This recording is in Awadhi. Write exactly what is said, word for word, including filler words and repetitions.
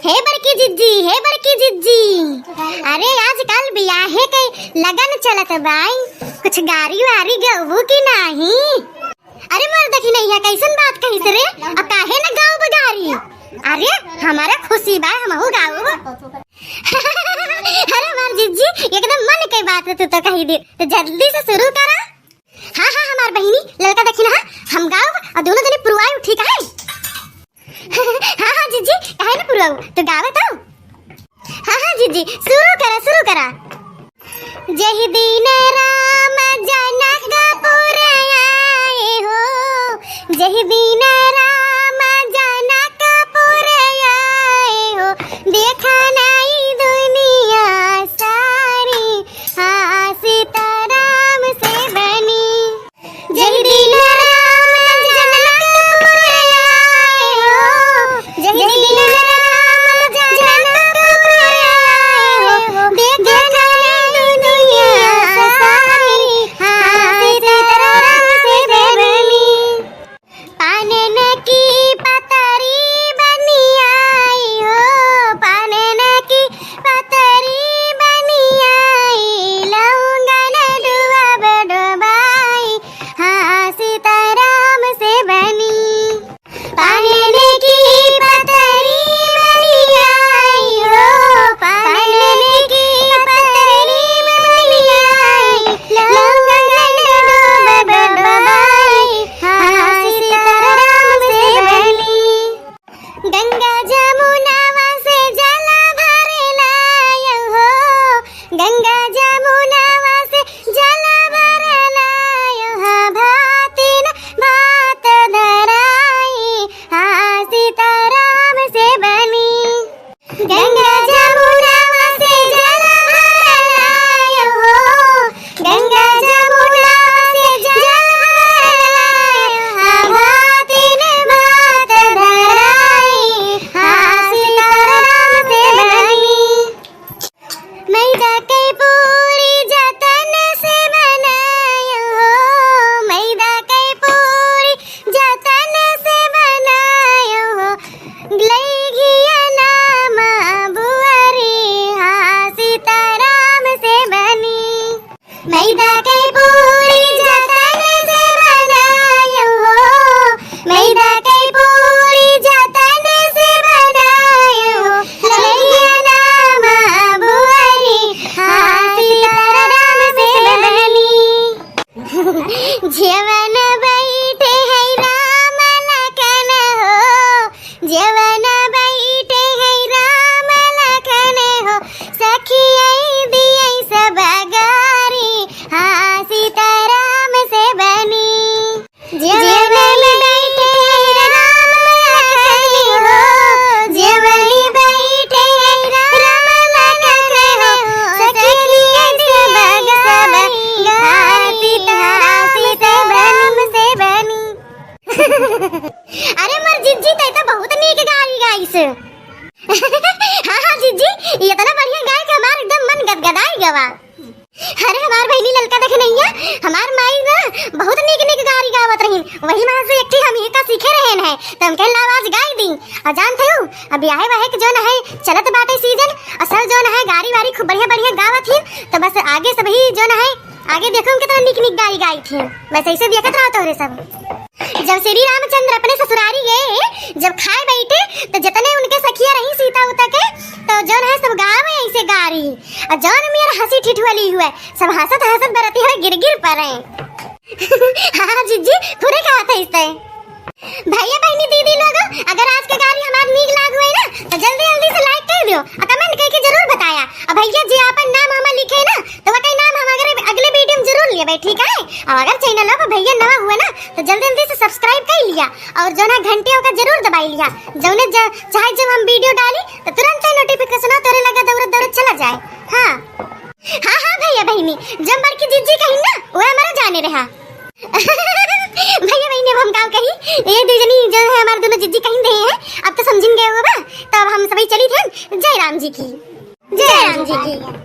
हे बड़की जिज्जी, हे बड़की जिज्जी, अरे आजकल बियाहे के लगन चलत बाई, कुछ गारी वारी गउबू कि नाही? अरे मोर दखिनैया, कइसन बात कहिस रे? अब काहे न गाउब गारी? अरे हमारा खुशी बा, हमहू गाउब। अरे हमार जिज्जी, एकदम मन के बात तू तो कहि दे, तो जल्दी से सुरू करा। हाँ हाँ हमार बहिनी, ललका दखिनहा, हम गाउब अउर दुनो जनी पुरवाई, ठीक है? हाँ हाँ जिज्जी, काहे न पुरवाऊ, तू गावत हऊ। हाँ हाँ जिज्जी, सुरू करा, सुरू करा। जहि दिन राम जनकपुर आए हो, जहि दिन राम जनकपुर आए हो, देखा नाई दुनिया सारी, हाँ सीताराम से बनी। जहि दिन राम जनकपुर आए हो, जहि दिन राम जनकपुर आए हो, देखा नाई दुनिया सारी, हाँ सीताराम से बनी। पानन की पतरी बनी आई हो, पानन की पतरी बनी आई, लौंगन डुअब डुबाई, हाँ सीताराम से बनी। पानन की पतरी बनी आई हो, पानन की पतरी बनी आई, लौंगन डुअब डुबाई, हाँ सीताराम से बनी। गंगा जमुनावा से जल भर लायो हो, गंगा जमुनावा से जल भर लायो, हाँ भातिन भात धराई, हाँ सीताराम से बनी। गंगा जमुनावा से जल भर लायो हो, गंगा जमुनावा से जल भर लायो, हाँ भातिन भात धराई, हाँ सीताराम से बनी। मैदा के पूरी जतन से बनायो हो, मैदा के पूरी जतन से बनायो हो, लई घिया नामा बुअरी, हाँ सीताराम से बनी। मैदा के पूरी जतन से बनायो हो, मैदा के पूरी जतन से बनायो हो, लइया नामा बुअरी, हाँ सीताराम से बनी। जेवन बैठे हैं राम लखन हो, जेवन बैठे हैं राम लखन हो, सखियै दियै सब गारी, हाँ सीताराम से बनी। जेवन बैठे हैं राम लखन हो, जेवन बैठे हैं राम लखन हो, सखियै सब गारी, हाँ सीताराम से बनी। अरे मोर जिज्जी, तै तो बहुत नीक गारी गाइस। हाँ हाँ जिज्जी, इतना बढ़िया गाय के हमार एकदम मन गदगदाई गवा। अरे हमार बहिनी ललका दखिनैया, हमार माई ना बहुत नीक नीक गारी गावत रहीन, वही में से एक ठे हम ही का सीखे रहेन है, तो हम कहन लाओ आज गाई दी। और जानत हऊ, अब बियाहे वाहे के जौन है चलत बाटे सीजन, असल जौन है गारी वारी खूब बढ़िया बढ़िया गावत ही, तो बस आगे सब ही जौन है आगे देखो हम कितना नीक नीक गारी गाई थी। बस ऐसे देखत रहो तोहरे सब। जब श्री रामचंद्र अपने ससुरारी गए, जब खाए बैठे, तो जितने उनके सखिया रही सीता उता के, तो जौन है सब गावे ऐसे गारी, और जौन मेर हंसी ठिठुअली हुए, सब हंसत हंसत बरती हुए गिर गिर पड़े। हाँ जिज्जी, पूरे कहा था इस तय। भैया बहिनी दीदी लोगो, अगर आज के गारी हमार नीक लाग हुए ना, तो जल्दी जल्दी से like कर दियो और comment करके जरूर बताया। और भैया जी आपन नाम हमें लिखे ना, तो वही नाम हम अगर अगले video में जरूर लेबे, ठीक है? और अगर channel पर भैया नवा हुआ ना, तो जल्दी जल्दी से subscribe कर लिया और जौन है घंटियों का जरूर दबाई लिया, जौने ज-, चाहे जब हम video डाली तो तुरंत ही notification तोरे लगा दौड़त दौड़त चला जाए। हाँ हाँ हाँ भैया बहिनी, जब बड़की जिज्जी कही ना, वो हमारा जाने रहा। भैया बहिनी अब हम का कही, ये दू जनी जो है हमारे दोनों जिज्जी कहीं दे हैं, अब तो समझिन गए होगा, तो अब हम सभी चली थे। जय राम जी की, जय राम जी की।